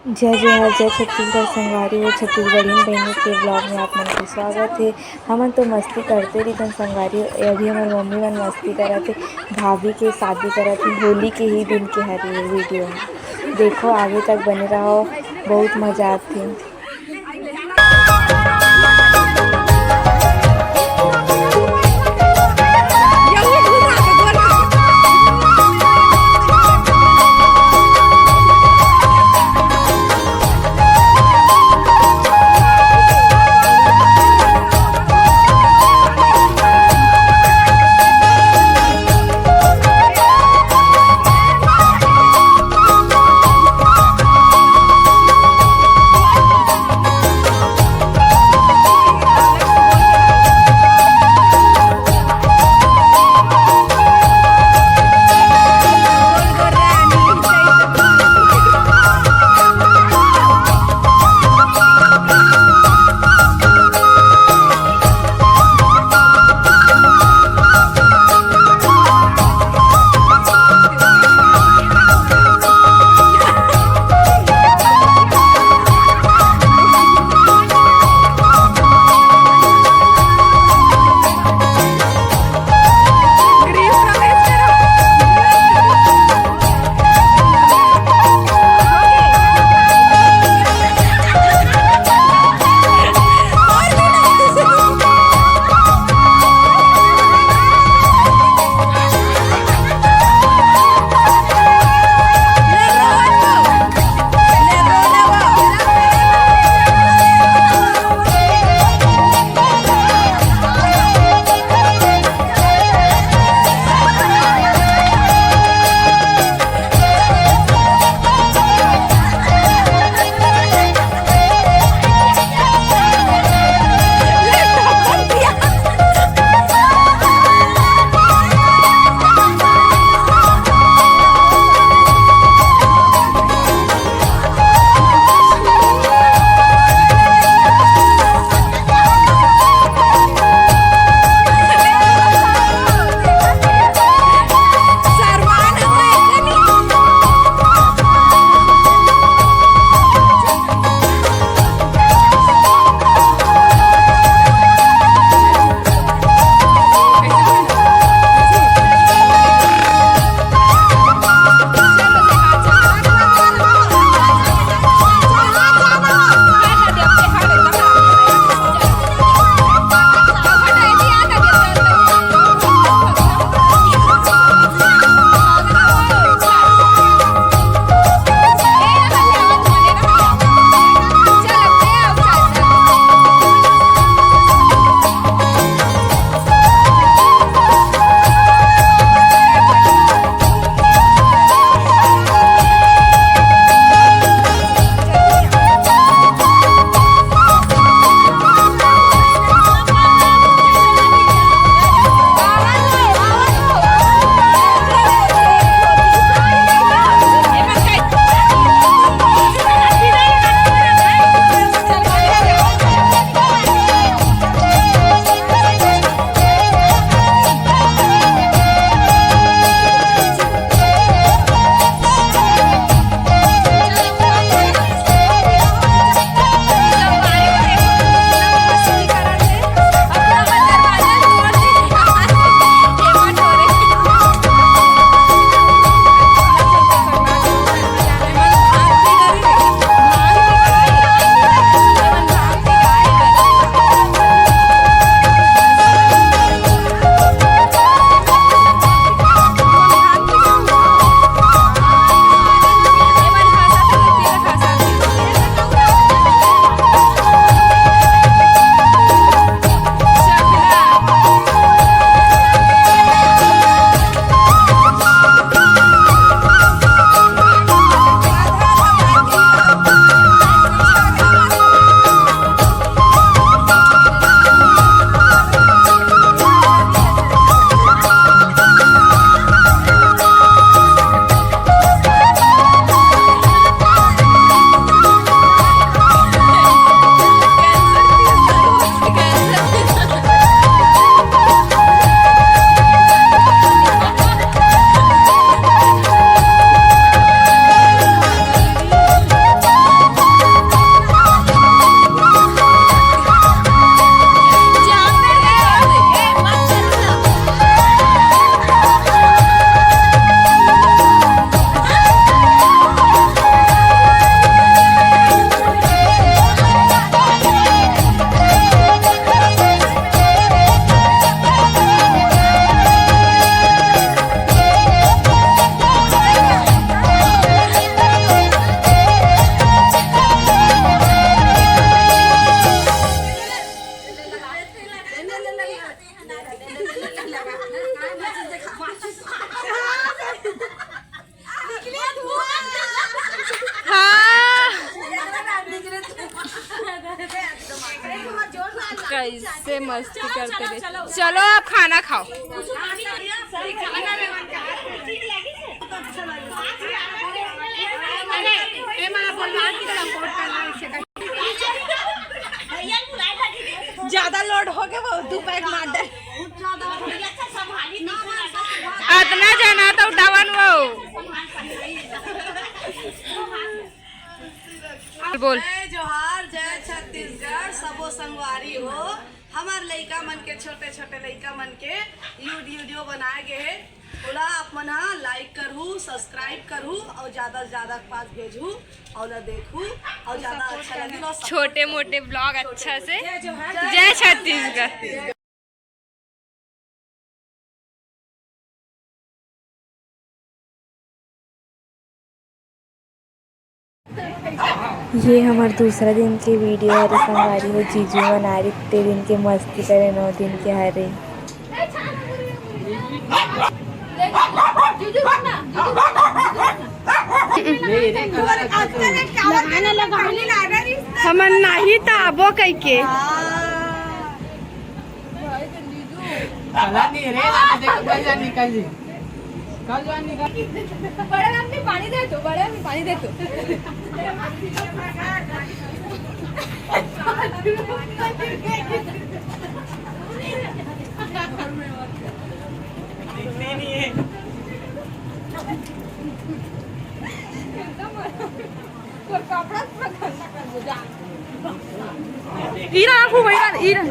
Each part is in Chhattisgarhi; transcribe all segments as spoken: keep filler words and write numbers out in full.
जय जोहार, जय छत्तीसगढ़ संगवारी हो। छत्तीसगढ़ियन बहिनी के vlog में आप मन के स्वागत हे। हमन तो मस्ती करते रहिथन संगवारी हो। अभी हमर मम्मी मन मस्ती करत हे भाभी के शादी करत हे। होली के ही दिन के हरे ये video में। देखो आगे तक बने रहो, बहुत मजा आथे। ऐसे मस्ती करते रहे। चलो, अब खाना खाओ। ज्यादा लोड हो गया, वो दो पैक मार दे। अतना जना तो उठावन वो। बोल। जय जोहार, जय छत्तीसगढ़, सबो संगवारी हो। हमर लइका मन के, छोटे छोटे लइका मन के यूट्यूब वीडियो बनाए गे हे, ओला आप मन ह लाइक करहू, सब्सक्राइब करहू और ज्यादा से ज्यादा के पास भेजहू और ओला देखहू और ज्यादा अच्छा लगी तो छोटे मोटे ब्लॉग अच्छा से। जय जोहार, जय छत्तीसगढ़। ये हमर दूसरा दिन के वीडियो हरे संगवारी हो। जीजू मन आ रही, ते दिन के मस्ती करे, नौ दिन के हरे। हमन नाही त आबो कहिके। चला नहीं रे, देखो कल जानी, कल जी। कल जानी, कल। बड़े आदमी पानी दे तो, बड़े आदमी पानी दे तो। दिखती नहीं है। ईरा आंखों में ईरा, ईरा।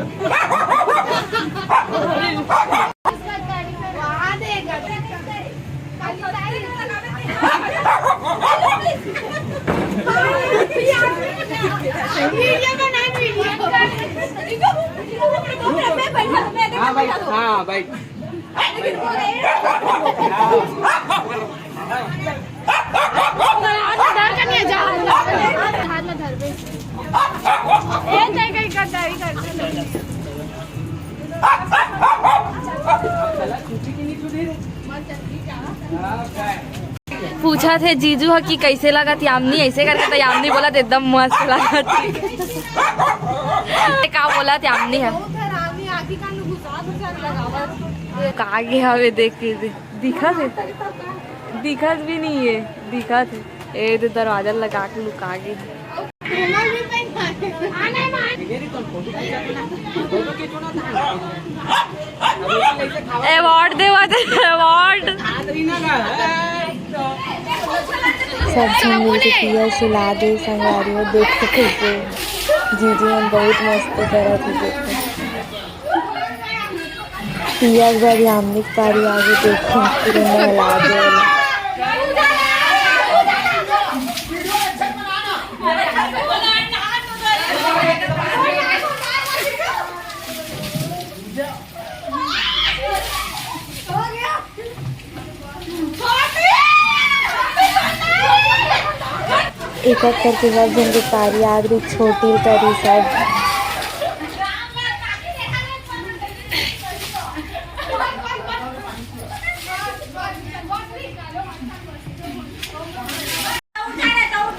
हाँ भाई, हाँ भाई। पूछत हे जीजू ह कि कैसे लगत यामिनी, ऐसे करके तो यामिनी बोलत एकदम मस्त लगत। का बोलत यामिनी ह? का गे हवे देख के दे। दिखत हे? दिखत भी नहीं है, दिखत हे। ए, दे दरवाजा लगा के लुका गे। अवार्ड देवा दे, अवार्ड। सब झन मिल के पिया सुला दे संगवारी हो। देख के कैसे जीजी मन बहुत मस्ती करत हे, देखो। पिया एक बार यामिनी के पारी आगे देखे, पूरे नहला दे। एक एक करके सब झन के पारी आगे, छोटी करी सब।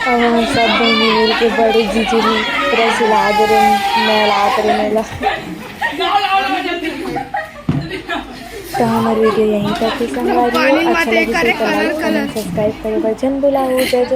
अब हम सब बहिनी मिल के बड़े जीजी ला पूरा सुला दे रहे, नहला दे रहे मेला। तो हमारी वीडियो यहीं तक ही संगवारी हो। अच्छा लगे तो like, comment, subscribe करे बर झन भुलाहू। जय जय।